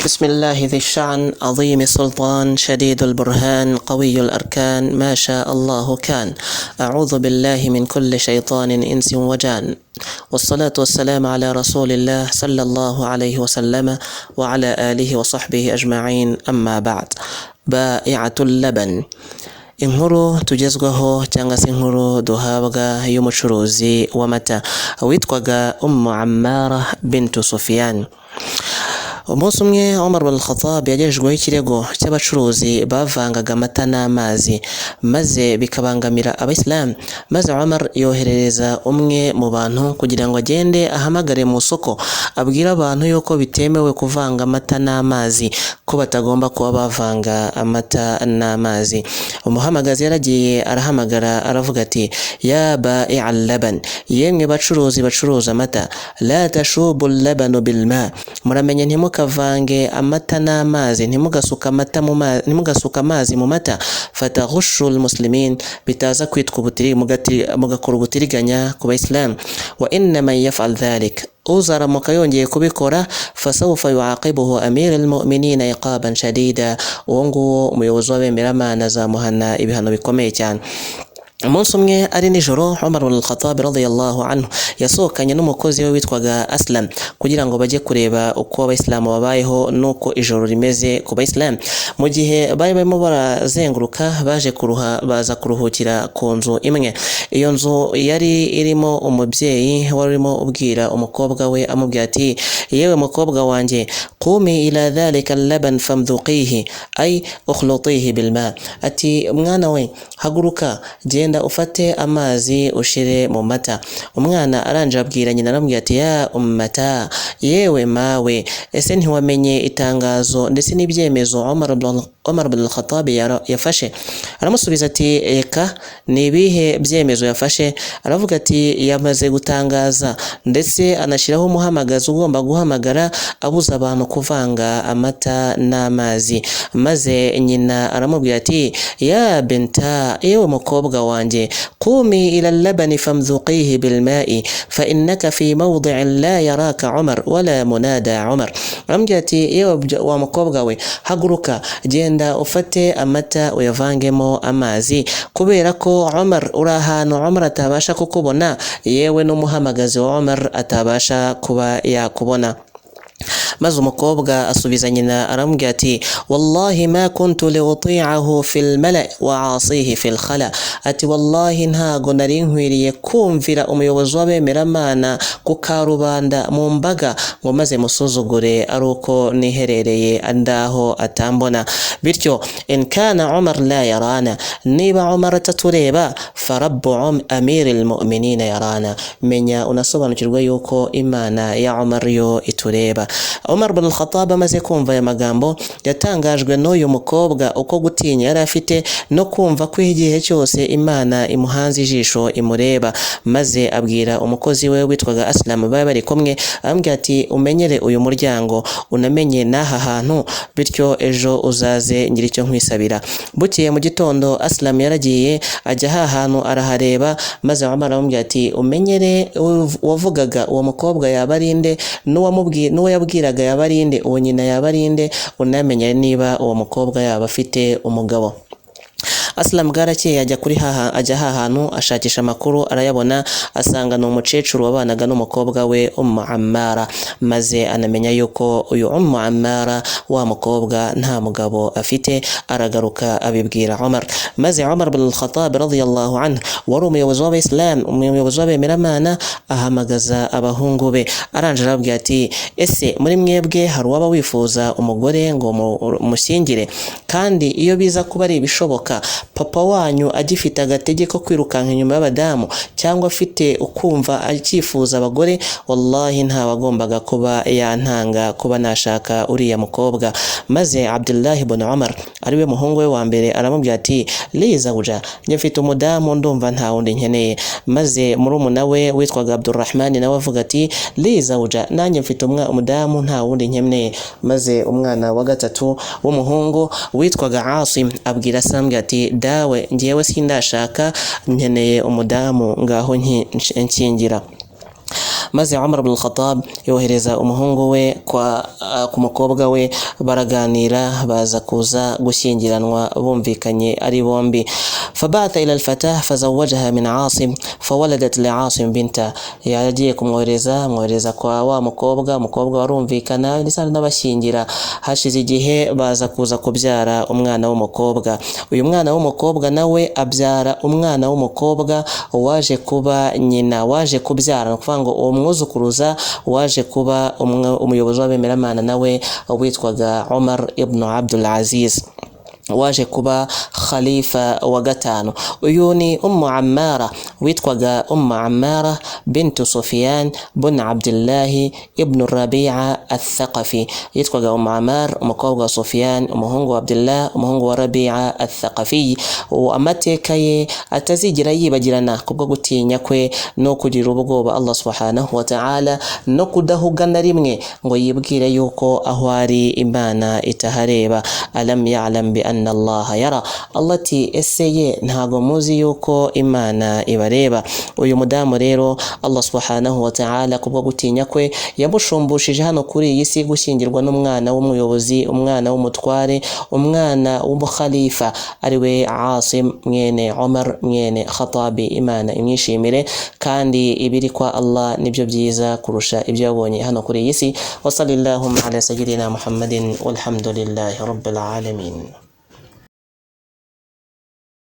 بسم الله ذي الشعن عظيم السلطان شديد البرهان قوي الأركان ما شاء الله كان أعوذ بالله من كل شيطان إنس وجان والصلاة والسلام على رسول الله صلى الله عليه وسلم وعلى آله وصحبه أجمعين أما بعد. بائعة اللبن. Inkuru tugezwaho cyangwa se inkuru duhabwa y'umucuruzi w'amata witwaga Ummu Ammara bintu Sufyan. Umunsi umwe Umar bin Khattab yagejejweho ikirego cy'abacuruzi bavangaga amata n'amazi maze bikabangamira abayisilamu, maze Umar yoherereza umwe mu bantu kugira ngo agende ahamagare mu isoko abwire abantu yuko bitemewe kuvanga amata n'amazi, ko batagomba kuba bavanga amata n'amazi. Umuhamagazi yaragiye arahamagara aravuga ati: ya ba'i'a laban, yemwe bacuruzi bacuruza amata, la tashubu labanu bilma, muramenye ntimukavange amata n'amazi, ntimugasuka amata mu mazi, ntimugasuka amazi mu mata, fataghushu almuslimin, bitaza kwitwa ubutiri, mugakora ubutiriganya ku bayisilamu. Wa inna man yaf'al dhalik, uzaramuka yongeye kubikora, fasawfa yuaqibuhu amir almu'minina iqaban shadida, uwo nguwo umuyobozi w'abemeramana azamuhana ibihano bikomeye cyane. Umunsi umwe ari nijoro, Umar bin Khattab radiyallahu anhu yasohokanye n'umukozi we witwaga Aslam kugira ngo bajye kureba uko abayisilamu babayeho n'uko ijoro rimeze ku bayisilamu. Mu gihe bari barimo barazenguruka, baje kuruha baza kuruhukira ku nzu imwe. Iyo nzu yari irimo umubyeyi wari urimo ubwira umukobwa we, amubwira ati: yewe mukobwa wanjye, qumi ila dhalika laban famdhuqihi ay ukhlutihi bilma, ati mwana we haguruka genda ufate amazi ushire mu mata. Umwana aranje abwira nyina aramubwira ati: ya ummata, yewe mawe, ese ntiwamenye itangazo ndetse n'ibyemezo Umar bin Khattab yafashe? Aramusubiza ati: eka ni ibihe byemezo yafashe? Aravuga ati: yamaze gutangaza ndetse anashyiraho umuhamagazi ugomba guhamagara abuza abantu kuvanga amata n'amazi. Maze nyina aramubwira ati: ya benta, yewe mukobwa wanjye, qumi ila labani famdhuqihi bilma'i fa innaka fi mawdi'in la yaraka Umar wala munada Umar. Aramubwira ati: yewe wa mukobwa we, haguruka genda ufate amata uyavangemo amazi, kubera ko Umar uri ahantu Umar atabasha kukubona, yewe n'umuhamagazi wa Umar atabasha kuba yakubona. Maze umukobwa asubiza nyina aramubwira ati: wallahi ma kuntu liuti'ahu fil mala wa asihi fil khala, ati wallahi ntago nari nkwiriye kumvira umuyobozi w'abemeramana ku karubanda mu mbaga ngo maze musuzugure ari uko niherereye ndaho atambona. Bityo in kana Umar la yarana, niba Umar atatureba, farabbu amiril mu'minina yarana, menya unasobanukirwe yuko Imana ya Umar yo itureba. Umar bin Khattab amaze kumva aya magambo yatangajwe n'uyu mukobwa uko gutinya yari afite no kumva ko igihe cyose Imana imuhanze ijisho imureba, maze abwira umukozi we witwaga Aslam bari bari kumwe, amubwira ati: umenyere uyu muryango unamenye n'aha hantu, bityo ejo uzaze ngira icyo nkwisabira. Bukeye mu gitondo Aslam yaragiye ajya ha hantu arahareba, maze Umar aramubwira ati: umenyere wavugaga uwo mukobwa yaba ari nde, n'uwo yabwiraga yaba ari nde, uwo nyina yaba ari nde, unamenye niba uwo mukobwa yaba afite umugabo. Aslam bwarakeye ajya kuri haha, ajya hahantu ashakisha amakuru arayabona, asanga ni umukecuru wabanaga n'umukobwa we Ummu Ammara, maze anamenya yuko uyu Ummu Ammara wa mukobwa nta mugabo afite. Aragaruka abibwira Umar, maze Umar bin Khattab radiyallahu anhu wari umuyobozi w'abayisilamu, umuyobozi w'abemeramana, ahamagaza abahungu be, aranje arababwira ati: ese muri mwebwe hari uwaba wifuza umugore ngo mushyingire? Kandi iyo biza kuba ari ibishoboka, papa wanyu agifite agatege ko kwirukanka inyuma y'abadamu cyangwa afite ukumva akifuza abagore, wallahi ntawagombaga kuba yantanga kuba nashaka uriya mukobwa. Maze Abdullah ibn Umar ariwe muhungu we wa mbere aramubwira ati: liza uja, njye mfite umudamu ndumva nta wundi nkeneye. Maze murumuna we witwaga Abdurrahman nawe avuga ati: liza uja, nanjye mfite umudamu nta wundi nkeneye. Maze umwana wa gatatu w'umuhungu witwaga Asim abwira Sambwe ati: dawe njyewe sindashaka, nkeneye umudamu, ngaho nkingira. Maze Umar ibn al-Khattab yohereza umuhungu we kwa ku mukobwa we, baraganira, baza kuza gushyingiranwa bumvikanye ari bombi. Fabatha ila al-fatah fazawajaha min Asim fawaladat li Asim binta. Yagiye kumwohereza, amwohereza kwa wa mukobwa, umukobwa warumvikana ndetse n'abashyingira. Hashize igihe baza kuza kubyara umwana w'umukobwa. Uyu mwana w'umukobwa nawe abyara umwana w'umukobwa waje kuba nyina, waje kubyara, ni ukuvuga ngo uwo mwuzukuruza waje kuba umuyobozi w'abemeramana nawe witwaga Umar ibn Abdul Aziz, waje kuba khalifa wa gatanu. Uyu ni Ummu Ammara, witwaga Ummu Ammara bintu Sufyan bun Abdillahi ibn Rabi'a al-Thaqafi. Yitwaga Ummu Ammar, umukobwa wa Sufyan, umuhungu wa Abdullah, umuhungu wa Rabi'a al-Thaqafi. Uwo amateka ye atazigera yibagirana kubwo gutinya kwe no kugira ubwoba Allah subhanahu wa ta'ala, no kudahuga na rimwe ngo yibwire yuko aho ari Imana itahareba. Alam ya'lam bi anna Allah yara. Allah ati: "Ese ye ntago muzi yuko Imana ibareba?" Uyu mudamu rero, Allah subhanahu wa ta'ala kubwo gutinya kwe yamushumbushije hano kuri iyi si gushyingirwa n'umwana w'umuyobozi, umwana w'umutware, umwana w'umukhalifa, ariwe Asim mwene Umar mwene Khatabi, Imana imwishimire. Kandi ibiri kwa Allah nibyo byiza kurusha ibyo yabonye hano kuri iyi si. Wa sallallahu ala sayyidina Muhammadin walhamdulillahi rabbil alamin.